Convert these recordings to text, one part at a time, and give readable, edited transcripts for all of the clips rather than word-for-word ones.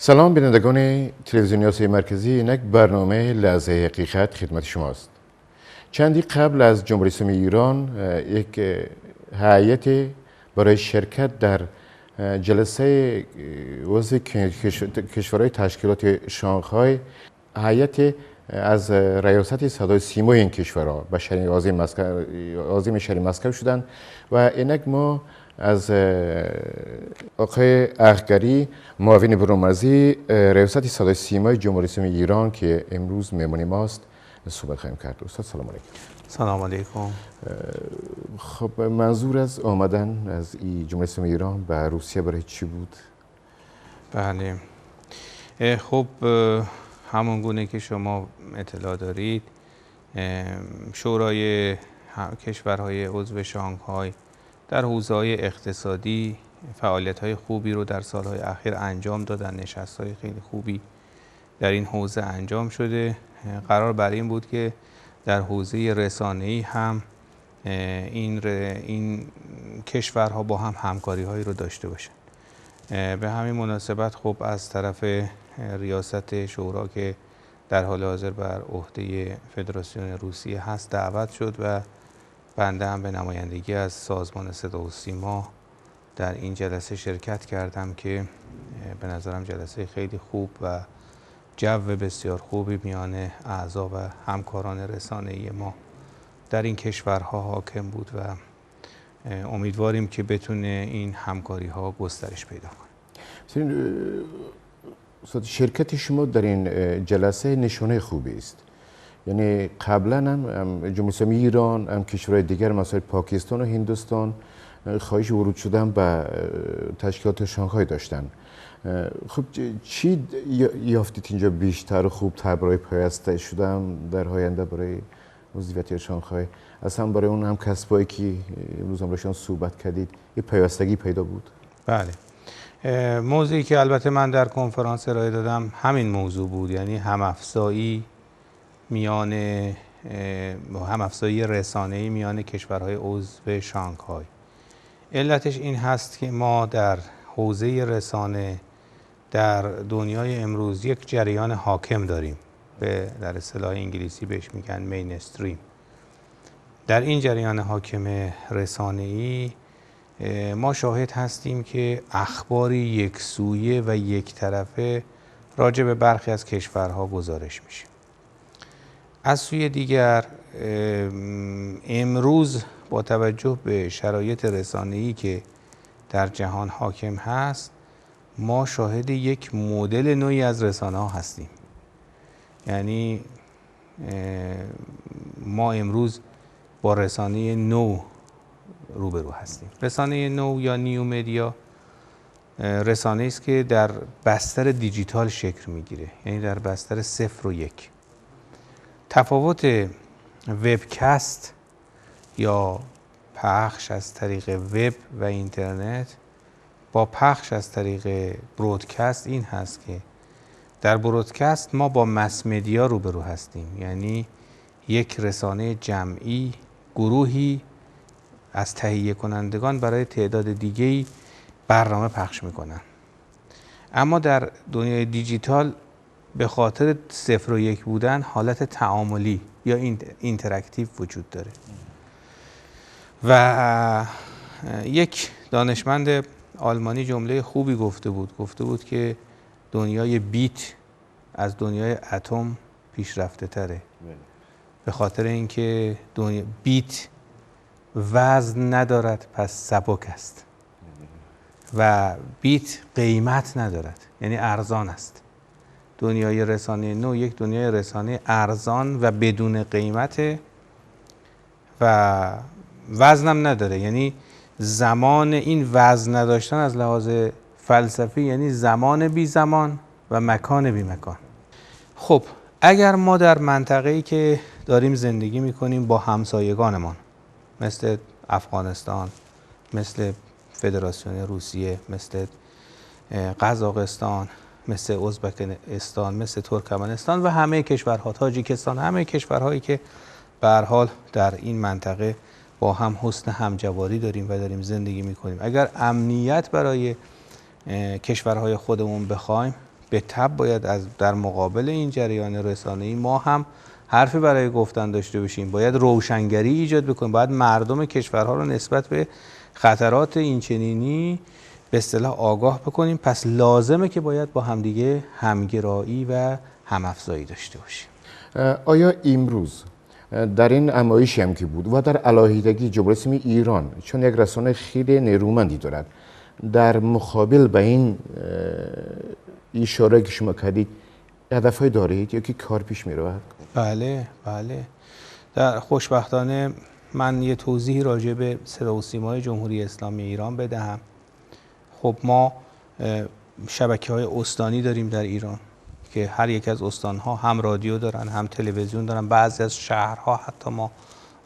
Салом, бинандагони телевизиони Осиёи Марказӣ. Инак барномаи Лаҳзаи ҳақиқат хидмати шумост. Чанди қабл аз Ҷумҳурии Исломии Эрон як ҳайат барои ширкат дар ҷаласаи узви кишварҳои ташкилоти Шанхай, ҳайат аз раёсати садои симои ин кишварҳо ба шаҳри азими шаҳри Москва шуданд ва инак мо аз оқои Ахгарӣ, муовини берунмарзии раёсати садои симои Ҷумҳурии Исломии Эрон, ки имрӯз меҳмони мост, суҳбат хоҳем кард. Устод, салом алайкум. Салом алайкум. Хуб, манзур аз омадан аз Ҷумҳурии Исломии Эрон ба Русия барои чӣ буд? Бале, хуб, ҳамон гуна ки шумо иттилоъ доред, Шӯрои кишварҳои узви Шанхай дар ҳавзаҳои иқтисодӣ фаъолиятҳои хубе ро дар солҳои ахир анҷом доданд. Нишастҳои хеле хубе дар ин ҳавза анҷом шуда. Қарор бар ин буд, ки дар ҳавзаи расонаӣ ҳам ин кишварҳо бо ҳам ҳамкориҳое ро дошта бошанд. Ба ҳамин муносибат, хуб, аз тарафи риёсати шӯро, ки дар ҳоли ҳозир бар уҳдаи Федератсияи Русия ҳаст, даъват шуд ва банда ҳам ба намояндагӣ аз Созмони Садо ва Симо дар ин ҷаласа ширкат кардам, ки ба назарам ҷаласа хеле хуб ва ҷавви бисёр хубе миёни аъзо ва ҳамкорони расонаии мо дар ин кишварҳо ҳоким буд ва умедворем, ки битавонад ин ҳамкориҳо густариш пайдо кунад. Устод, ширкати шумо дар ин ҷаласа нишонаи хубе аст. Яъне қаблан ҳам Ҷумҳурии Исломии Эрон, ҳам кишварҳои дигар, масалан Покистон ва Ҳиндустон, хоҳиши ворид шудан ба ташкилоти Шанхай доштанд. Хуб, чӣ ёфтед инҷо бештар ва хубтар барои пайваста шудан дар оянда барои узвияти Шанхай? Аслан барои он ҳамкасбое ки имрӯз ҳамроҳашон суҳбат кардед, як пайвастагӣ пайдо буд? Бале. Мавзӯе ки албатта ман дар конфронс ироа додам, ҳамин мавзӯъ буд, яъне ҳамафзоӣ миёни ҳамафзоии расонаӣ миёни кишварҳои узви Шанхай. Иллаташ ин ҳаст, ки мо дар ҳавзаи расона дар дунёи имрӯз як ҷараёни ҳоким дорем, дар истилоҳи англисӣ беҳаш мегӯянд mainstream. Дар ин ҷараёни ҳокими расонаӣ мо шоҳид ҳастем, ки ахбори яксӯя ва яктарафа роҷеъ ба бархе аз кишварҳо гузориш мешавад. Аз сӯи дигар, имрӯз бо таваҷҷӯҳ ба шароити расонаӣ, ки дар ҷаҳон ҳоким ҳаст, мо шоҳиди як модели навӣ аз расонаҳо ҳастем. Яъне мо имрӯз бо расонаи нав рӯбарӯ ҳастем. Расонаи нав ё new media расонае аст, ки дар бастари дигитал шакл мегирад, яъне дар бастари сифр ва як. Тафовути webcast ё пахш аз тариқи веб ва интернет бо пахш аз тариқи broadcast ин ҳаст, ки дар broadcast мо бо mass media рӯбарӯ ҳастем, яъне як расонаи ҷамъӣ, гурӯҳе аз таҳиякунандагон барои теъдоди дигаре барнома пахш мекунанд. Аммо дар дунёи дигитал ба хотири сифр ва як будан ҳолати таъомулӣ ё interactive вуҷуд дорад ва як донишманди олмонӣ ҷумлаи хубе гуфта буд. Гуфта буд, ки дунёи бит аз дунёи атом пешрафтатар аст, ба хотири инки бит вазн надорад, пас сабук аст, ва бит қимат надорад, яъне арзон аст. Дунёи расонаи нав як дунёи расонаи арзон ва бидуни қимат ва вазнам надорад. Яъне замон, ин вазн надоштан аз лиҳози фалсафӣ яъне замони бизамон ва макони бемакон. Хуб, агар мо дар минтақае ки дорем зиндагӣ мекунем бо ҳамсоягонамон, мисли Афғонистон, мисли Федератсияи Русия, мисли Қазоқистон, мисли Ӯзбекистон, мисли Туркманистон ва ҳамаи кишварҳо, Тоҷикистон, ҳамаи кишварҳое ки ба ҳар ҳол дар ин минтақа бо ҳам ҳусни ҳамҷаворӣ дорем ва дорем зиндагӣ мекунем, агар амният барои кишварҳои худамон бихоҳем, به تبع باید از در مقابل این جریان رسانه‌ای ما هم حرفی برای گفتن داشته باشیم، باید روشنگری ایجاد بکنیم، باید مردم کشورها رو نسبت به خطرات اینچنینی به اصطلاح آگاه بکنیم. پس لازمه که باید با همدیگه همگرایی و همافزایی داشته باشیم. آیا امروز در این همایشی هم که بود و در علاهیدگی جمهوری اسلامی ایران چون یک رسانه خیلی نیرومندی دارد، در مقابل به این اشاره که شما کردید هدف‌های دارید یا که کار پیش می‌رود؟ بله بله، در خوشبختانه من یه توضیحی راجع به صدا و سیمای جمهوری اسلامی ایران بدهم. خب ما شبکه‌های استانی داریم در ایران که هر یک از استان‌ها هم رادیو دارن، هم تلویزیون دارن، بعضی از شهرها حتی ما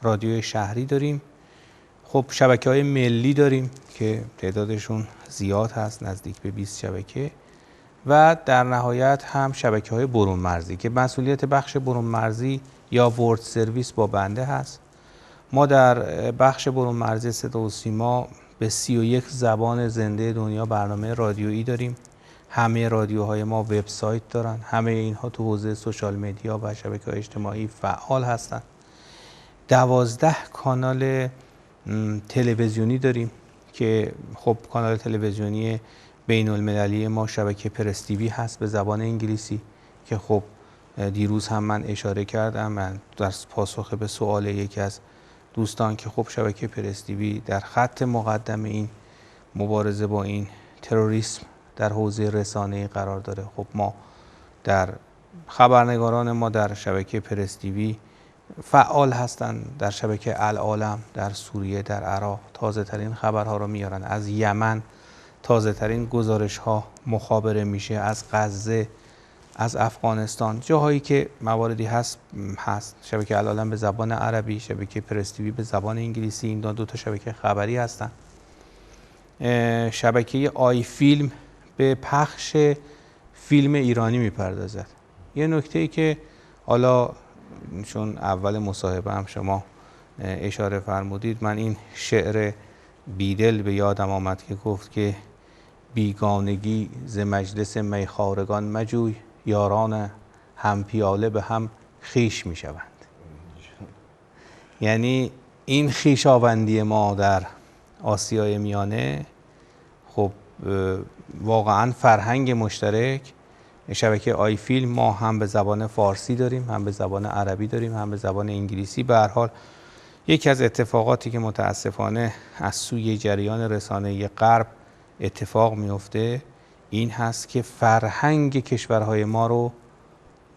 رادیوی شهری داریم. خب شبکه‌های ملی داریم که تعدادشون زیاد هست، نزدیک به 20 شبکه، و در نهایت هم شبکه‌های برون مرزی که مسئولیت بخش برون مرزی یا World Service با بنده هست. ما در بخش برون مرزی صدا و سیما به 31 زبان زنده دنیا برنامه رادیویی داریم. همه رادیوهای ما وبسایت دارن، همه اینها تو حوزه social media و شبکه‌های اجتماعی فعال هستن. 12 کانال تلویزیونی داریم که خب کانال تلویزیونی بین المللی ما شبکه پرس تیوی هست به زبان انگلیسی که خب دیروز هم من اشاره کردم، من در پاسخ به سوال یکی از دوستان که خب شبکه پرس تیوی در خط مقدم این مبارزه با این تروریسم در حوزه رسانه‌ای قرار داره. خب ما در خبرنگاران ما در شبکه پرس تیوی فعال هستند، در شبکه العالم در سوریه، در عراق تازه ترین خبرها رو میارن، از یمن تازه ترین گزارش ها مخابره میشه، از غزه، از افغانستان، جاهایی که مواردی هست. شبکه العالم به زبان عربی، شبکه پرس تیوی به زبان انگلیسی، این دو تا شبکه خبری هستن. شبکه آی فیلم به پخش فیلم ایرانی میپردازد. یه نکته ای که حالا چون اول مصاحبه هم شما اشاره فرمودید، من این شعر بیدل به یادم آمد که گفت که بیگانگی ز مجلس میخوارگان مجوی، یاران هم پیاله به هم خویش میشوند. یعنی این خویشاوندی ما در آسیای میانه خب واقعا فرهنگ مشترک. شبکه آی فیلم ما هم به زبان فارسی داریم، هم به زبان عربی داریم، هم به زبان انگلیسی. به هر حال یکی از اتفاقاتی که متاسفانه از سوی جریان رسانه‌ای غرب اتفاق میفته این هست که فرهنگ کشورهای ما رو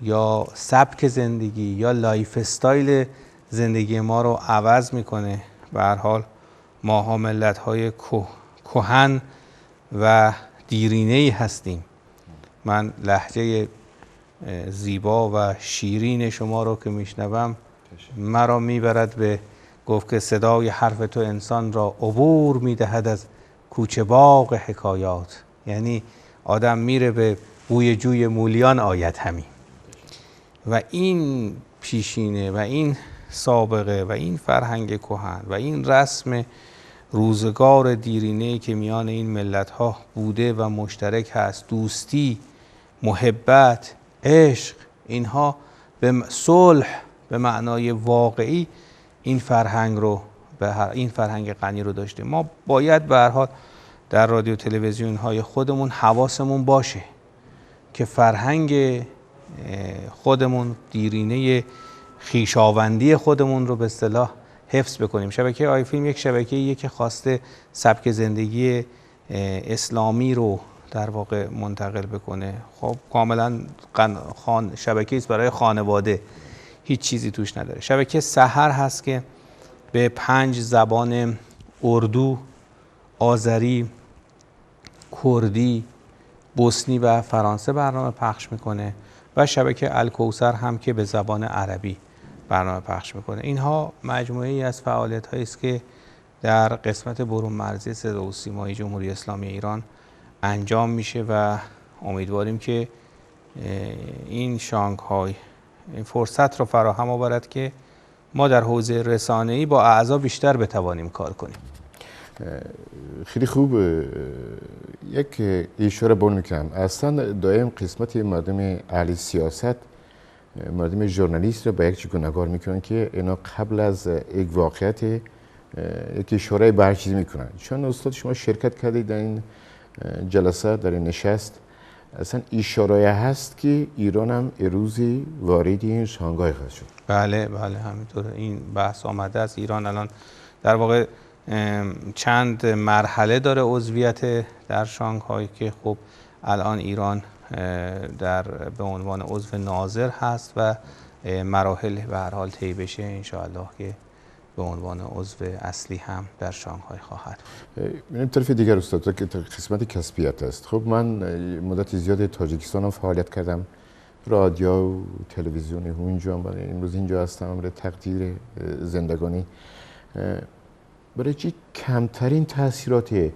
یا سبک زندگی یا lifestyle زندگی ما رو عوض میکنه. به هر حال ماها ملت‌های کهن و دیرینه‌ای هستیم. من لهجه زیبا و شیرین شما رو که میشنوم مرا میبرد به گفت که صدای حرف تو انسان را عبور میدهد از کوچه باغ حکایات. یعنی آدم میره به بوی جوی مولیان آید همی. و این پیشینه و این سابقه و این فرهنگ کهن و این رسم روزگار دیرینه که میان این ملت ها بوده و مشترک هست، دوستی، محبت، عشق، اینها به صلح به معنای واقعی این فرهنگ رو، به این فرهنگ غنی رو داشته. ما باید به هر حال در رادیو تلویزیون های خودمون حواسمون باشه که فرهنگ خودمون، دیرینه خویشاوندی خودمون رو به اصطلاح حفظ بکنیم. شبکه آی فیلم یک شبکه‌ایه که خواسته سبک زندگی اسلامی رو در واقع منتقل بکنه. خب کاملا شبکه‌ای است برای خانواده، هیچ چیزی توش نداره. شبکه سحر هست که به 5 زبان اردو، آذری، کردی، بوسنی و فرانسه برنامه پخش میکنه و شبکه الکوثر هم که به زبان عربی برنامه پخش میکنه. اینها مجموعه ای از فعالیت هایی است که در قسمت برون مرزی صدا و سیمای جمهوری اسلامی ایران انجام میشه و امیدواریم که این شانگهای این فرصت رو فراهم آورد که ما در حوزه رسانه‌ای با اعضا بیشتر بتوانیم کار کنیم. خیلی خوب، یک اشاره بون میکنم. اصلا دائم قسمت مردم اهل سیاست، مردم ژورنالیست رو به یک چیز گناهکار میکنن که اینا قبل از یک واقعیت یک اشاره به هر چیزی میکنن. چون استاد شما شرکت کردید در این جلسه، در این نشست، اصلا اشاره هست که ایران هم روزی وارد این شانگهای خواهد شد. بله بله، همینطوره. این بحث آمده است. ایران الان در واقع چند مرحله داره عضویت در شانگهای که خب الان ایران در به عنوان عضو ناظر هست و مراحل به هر حال طی بشه انشاءالله که به عنوان عضو اصلی هم در شانگهای خواهد. می‌ریم طرف دیگر استاد که قسمت کسبیت است. خب من مدت زیاد تاجیکستان هم فعالیت کردم، رادیو و تلویزیون اونجا هم، امروز اینجا هستم برای تقدیر زندگانی. برای چی کمترین تاثیرات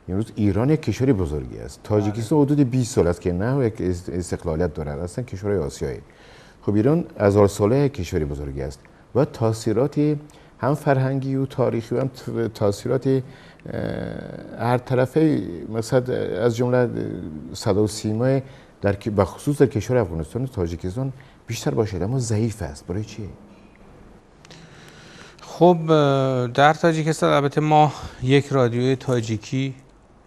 امروز ایران یک کشور بزرگی است، تاجیکستان حدود 20 سال است که نه یک استقلالیت دارد، اصلا کشور آسیایی. خب ایران هزار ساله یک کشور بزرگی است و تاثیرات هم فرهنگی و تاریخی و هم تاثیرات هر طرفه، مثلا از جمله صدا و سیمای در به خصوص در کشور افغانستان و تاجیکستان بیشتر باشد، اما ضعیف است. برای چی؟ خب در تاجیکستان البته ما یک رادیوی تاجیکی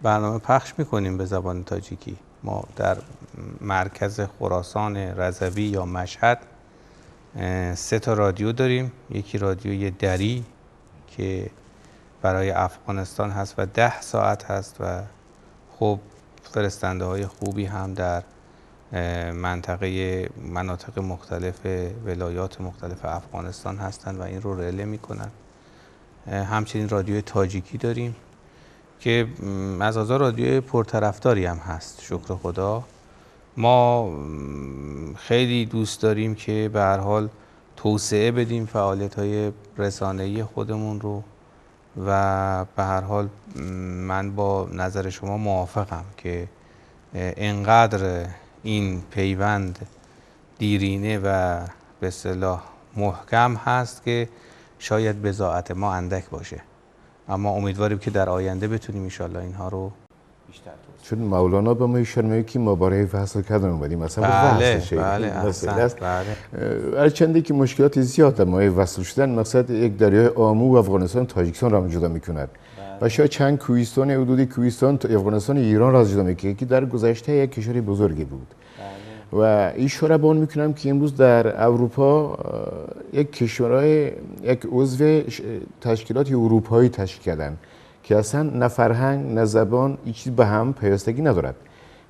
برنامه پخش میکنیم به زبان تاجیکی. ما در مرکز خراسان رضوی یا مشهد 3 تا رادیو داریم. یکی رادیوی دری که برای افغانستان هست و 10 ساعت هست و خب فرستنده های خوبی هم در منطقه مناطق مختلف ولایات مختلف افغانستان هستند و این رو رله میکنن. همچنین رادیوی تاجیکی داریم که از آزار رادیوی پرطرفداری هم هست، شکر خدا. ما خیلی دوست داریم که به هر حال توسعه بدیم فعالیت‌های رسانه‌ای خودمون رو و به هر حال من با نظر شما موافقم که انقدر این پیوند دیرینه و به اصطلاح محکم هست که شاید بضاعت ما اندک باشه، اما امیدواریم که در آینده بتونیم انشالله اینها رو بیشتر توسعه. چون مولانا به ما اشاره می‌کنه که ما برای وصل کردن اومدیم، مثلا بله وصل بله بله. هرچندی که مشکلات زیاد در مایه وصل شدن، مقصد یک دریای آمو و افغانستان تاجیکستان را جدا می‌کند و شاید چند کوهستان حدودی کوهستان افغانستان ایران را جدا می‌کند که در گذشته یک کشور بزرگی بود. و اشاره به اون میکنم که امروز در اروپا یک کشورهای یک عضو تشکیلات اروپایی تشکیل کردن که اصلا نه فرهنگ نه زبان هیچ چیز به هم پیوستگی ندارد.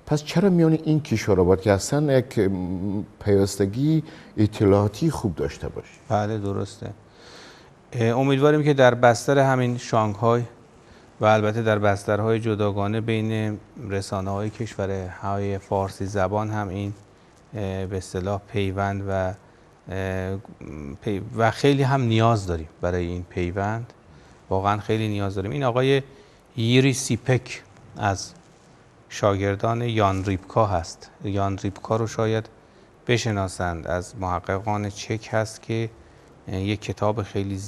پس چرا میان این کشورها باید که اصلا یک پیوستگی اطلاعاتی خوب داشته باشه؟ بله درسته. امیدواریم که در بستر همین شانگهای و البته در بسترهای جداگانه بین رسانه‌های کشورهای فارسی زبان هم این به اصطلاح پیوند و خیلی هم نیاز داریم برای این پیوند، واقعا خیلی نیاز داریم. این آقای یری سیپک از شاگردان یان ریپکا هست. یان ریپکا رو شاید بشناسند، از محققان چک هست که یک کتاب خیلی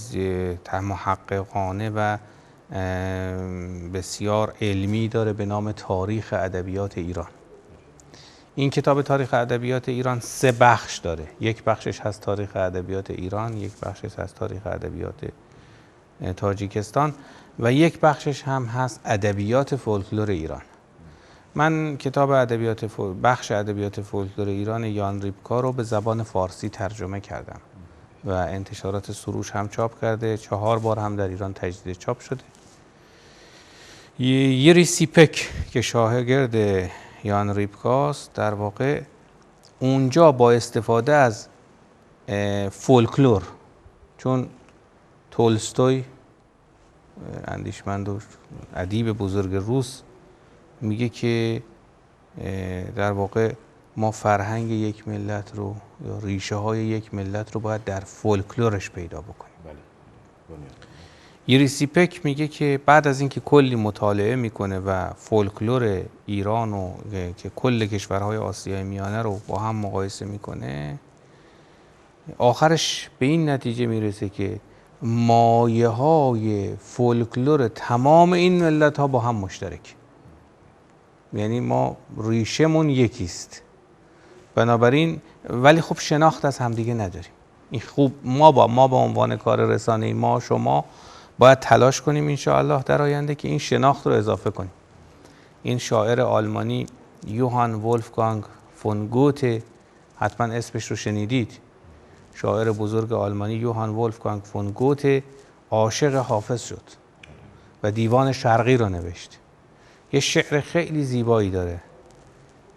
محققانه و بسیار علمی داره به نام تاریخ ادبیات ایران. این کتاب تاریخ ادبیات ایران 3 بخش داره. یک بخشش هست تاریخ ادبیات ایران، یک بخشش هست تاریخ ادبیات تاجیکستان و یک بخشش هم هست ادبیات فولکلور ایران. من کتاب ادبیات بخش ادبیات فولکلور ایران یان ریپکا رو به زبان فارسی ترجمه کردم و انتشارات سروش هم چاپ کرده، 4 بار هم در ایران تجدید چاپ شده. یری سیپک که شاگرد یان ریپکاست، در واقع اونجا با استفاده از فولکلور، چون تولستوی اندیشمند و ادیب بزرگ روس میگه که در واقع ما فرهنگ یک ملت رو یا ریشه های یک ملت رو باید در فولکلورش پیدا بکنیم. یری سیپک میگه که بعد از اینکه کلی مطالعه میکنه و فولکلور ایران و که کل کشورهای آسیای میانه رو با هم مقایسه میکنه، آخرش به این نتیجه میرسه که مایه های فولکلور تمام این ملت ها با هم مشترک، یعنی ما ریشه‌مون یکیست. بنابراین ولی خب شناخت از همدیگه نداریم. این خوب ما با عنوان کار رسانه‌ای ما شما باید تلاش کنیم انشاءالله در آینده که این شناخت رو اضافه کنیم. این شاعر آلمانی یوهان ولفگانگ فون گوته، حتما اسمش رو شنیدید، شاعر بزرگ آلمانی یوهان ولفگانگ فون گوته عاشق حافظ شد و دیوان شرقی رو نوشت. یه شعر خیلی زیبایی داره،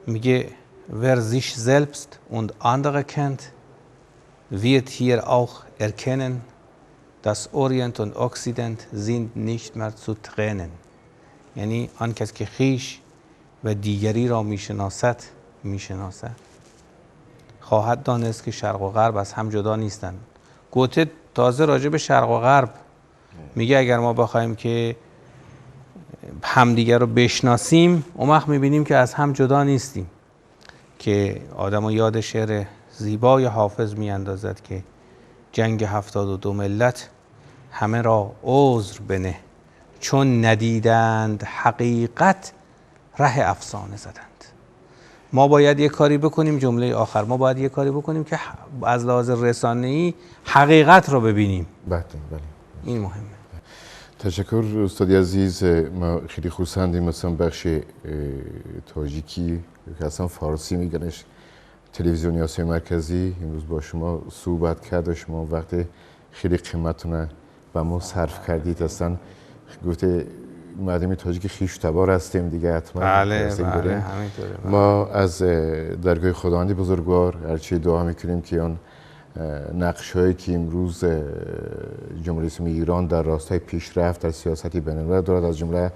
میگه wer sich selbst und andere kennt, wird hier auch erkennen, dass Orient und Occident sind nicht mehr zu trennen. یعنی آن کس که خیش و دیگری را میشناسد خواهد دانست که شرق و غرب از هم جدا نیستند. گوته تازه راجع به شرق و غرب میگه اگر ما بخوایم که همدیگر رو بشناسیم، اون وقت میبینیم که از هم جدا نیستیم. که آدم یاد شعر زیبای حافظ میاندازد که جنگ 72 ملت همه را عذر بنه، چون ندیدند حقیقت ره افسانه زدند. ما باید یه کاری بکنیم، جمله آخر، ما باید یه کاری بکنیم که از لحاظ رسانه‌ای حقیقت رو ببینیم. بله بله، این مهمه. تشکر استاد عزیز، ما خیلی خرسندیم. مثلا بخش تاجیکی که اصلا فارسی میگنش تلویزیون آسیای مرکزی امروز با شما صحبت کرد و شما وقت خیلی قیمتونه و ما صرف کردید. اصلا گفته مردم تاجیک خویش تبار هستیم دیگه، حتما. بله بله، همینطوره. ما از درگاه خداوند بزرگوار هرچی دعا میکنیم که آن نقش هایی که امروز جمهوری اسلامی ایران در راستای پیشرفت در سیاست بین‌الملل دارد، از جمله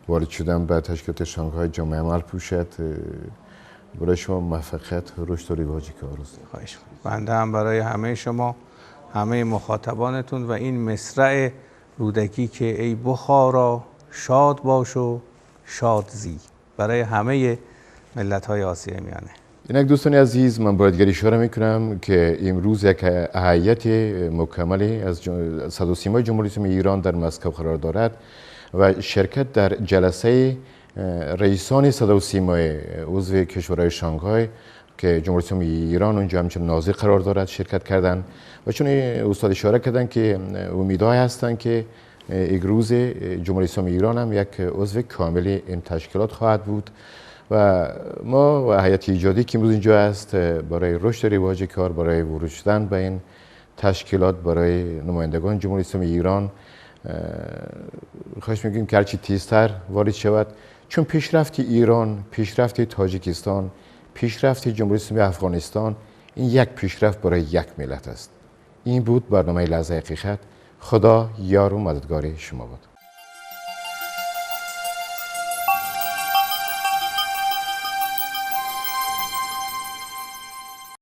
وارد شدن به تشکیلات شانگهای جامعه عمل پوشد، برای شما موفقیت، رشد و رواج که آرزو. خواهش می‌کنم. بنده هم برای همه شما، همه مخاطبانتون و این مصرع رودکی که ای بخارا شاد باش و شاد زی، برای همه ملت‌های آسیای میانه. اینک دوستان عزیز، من باید دیگر اشاره میکنم که امروز یک هیئت مکملی از صدا و سیمای جمهوری اسلامی ایران در مسکو قرار دارد و شرکت در جلسه رئیسان صدا و سیمای عضو کشورهای شانگهای که جمهوری اسلامی ایران اونجا همچون ناظر قرار دارد شرکت کردند و چون استاد اشاره کردند که امیدهای هستند که یک روز جمهوری اسلامی ایران هم یک عضو کامل این تشکیلات خواهد بود و ما و هیئت ایجادی که امروز اینجا است برای رشد رواج کار، برای ورود شدن به این تشکیلات، برای نمایندگان جمهوری اسلامی ایران خواهش می‌کنیم که هرچی تیزتر وارد شود، چون پیشرفت ایران، پیشرفت تاجیکستان، پیشرفت جمهوری اسلامی افغانستان، این یک پیشرفت برای یک ملت است. این بود برنامه لحظه حقیقت. خدا یار و مددگار شما باد.